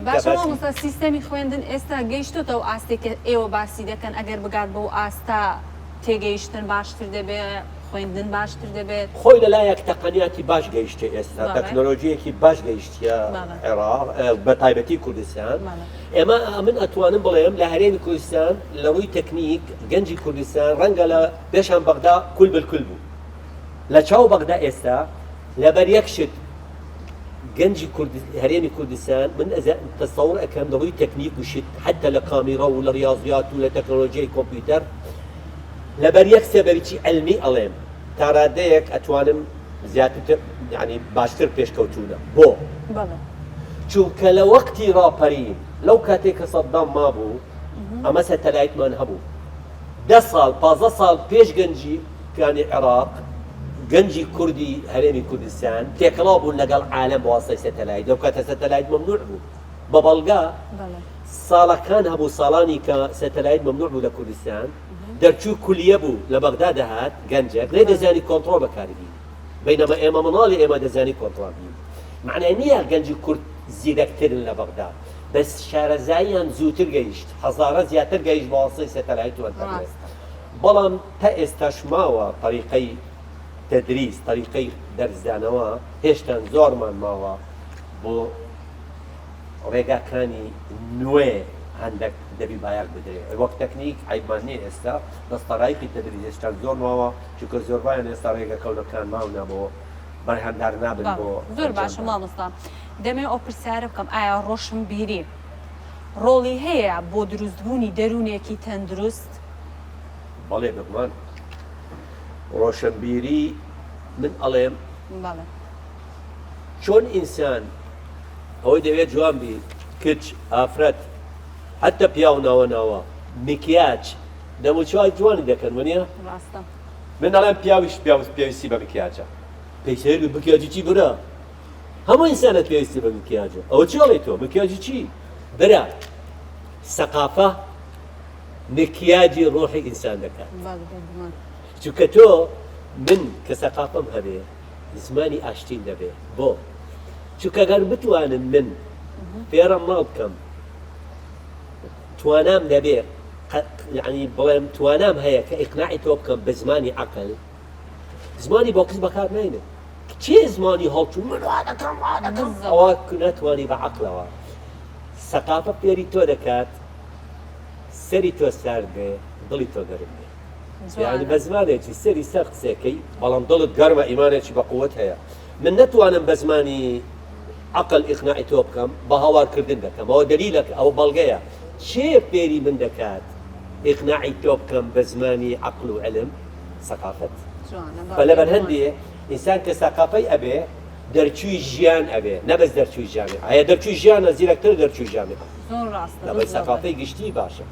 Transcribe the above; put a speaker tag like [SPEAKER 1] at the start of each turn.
[SPEAKER 1] باشە مامۆستا سیستەمی خوێندن ئێستا گەیشتۆتە ئەو ئاستەی کە ئێوە باسی دەکەن ئەگەر بگات بەو ئاستە تێگەیشتن باشتر دەبێ خوێندن باشتر دەبێت؟
[SPEAKER 2] خۆی لەلایەک تەقەنیاتی باش گەیشتە ئێستا تەکنۆلۆژیەکی باش گەیشتە عێراق بە تایبەتی کوردستان ئێمە من ئەتوانم بڵێم لە هەرێمی کوردستان لە ڕووی تەکنیک گەنجی کوردستان ڕەنگە لە پێشان بەغدا کول بالکل بوو لە چاو بەغدا ئێستا لەبەر یەک شت گەنجی کورد هەرێمی کوردستان من تەسەور ئەکەم لە ڕووی تەکنیک و شت حتا لە کامیرە و لە ڕاضیات و لە تەکنۆلۆژیای کۆمپیوتەر لەبەر یەک سەبەبی عەلمی ئەڵێم تاڕادەیەک ئەتوانم زیاتر یعنی باشتر پێشکەوتوونە بۆ چونکە لە وەختی ڕاپەرین لەو کاتێک کە سەدام مابوو ئەمە سەتەلایتمان هەبوو 10 ساڵ 15 ساڵ پێش گەنجی کانی عێراق گەنجی کوردی هەرێمی کوردستان تێکەڵاو بوون لەگەڵ عالەم بە واسطەی سەتەلایت. لەو کاتە سەتەلایت مەمنوع بوو بە بەڵگە ساڵەکان هەبوو ساڵانی کە سەتەلایت مەمنوع بوو لە کوردستان دەرچوو کولیە بوو لە بەغدا دەهات گەنجێک نەیدەزانی کۆنتڕۆڵ بەکاری بینی بەینەما ئێمە مناڵی ئێمە دەزانی کۆنتڕۆڵ بینی معنای نییە گەنجی کورد زیرەکترن لە بەغدا بەس شارەزاییان زووتر گەیشت هەزارە زیاتر گەیشت بە واسطەی سەتەلایت و ئەنتەرنێت بەڵام تا ئێستاش ماوە تەریقەی تەدریس تەریقەی دەرسدانەوە هێشتان زۆرمان ماوە بۆ ڕێگاکانی نوێ هەندێک دەبی بایەخ بدرێ وەک تەکنیک عیبمان نییە ئێستا بەس تەرایقی تەدریس هێشتان زۆر ماوە چونکە زۆربیان ئێستا ڕێگە کەونەکان ماونە بۆ بەرهەمدار نابن بۆ
[SPEAKER 1] زۆر باشە مامۆستا دەمێ ئەو پرسیارە بکەم ئایا ڕۆشنبیری ڕۆڵی هەیە بۆ دروستبوونی دەروونێکی تەندروست؟
[SPEAKER 2] بەڵێ بێگومان ڕۆشنبیری من ئەڵێم
[SPEAKER 1] بەڵێ.
[SPEAKER 2] چۆن ئینسان ئەوەی دەوێت جوان بی کچ ئافرەت حتا پیاو ناوە ناوە مکیاج دەموچوای جوانی دەکەن وەنیە
[SPEAKER 1] ڕاستە.
[SPEAKER 2] من ئەڵێم پیاویش پیاو پێویستی بە مکیاجە پێی سەیر بی مکیاجی چی برا هەموو ئینسانە پێویستی بە مکیاجە ئەوە چی ئەڵێی تۆ مکیاجی چی برا سەقافە مکیاجی ڕۆحی ئینسان دەکات چونکە تۆ من کە سەقافەم هەبێ زمانی ئاشتیم دەبێ بۆ چونکە گەر بتوانم من فێرە ماڵ بکەم توانام دەبێ یعنی بڵێم توانام هەیە کە ئیقناعی تۆ بکەم بە زمانی عقل زمانی بۆکس بەکار ناینم کێ زمانی هەڵچوو من وا دەکەم وا دەکەم ئەوە ناتوانی بە عقلەوە سەقافە فێری تۆ دەکات سەری تۆ سارد بێ دڵی تۆ گەرم بێ یعنی بە زمانێکی سەری سەر قسەکەی بەڵام دڵت گەرمە ئیمانێکی بە قوت هەیە من نەتوانم بە زمانی عقل ئیقناعی تۆ بکەم بە هاوارکردن دەکەم ئەوە دلیلە ئەوە بەڵگەیە چێ فێری من دەکات ئیقناعی تۆ بکەم بە زمانی عقل و علم سەقافەت فلەبەر هەندێ ئینسان کە سەقافەی ئەبێ دەرچووی ژیان ئەبێ نە بەس دەرچووی جامیعە هەیە دەرچووی ژیانە زیرەکتر دەرچووی جامیعە
[SPEAKER 1] زۆر ڕاستە
[SPEAKER 2] لەبەر سەقافەی گشتی باشە.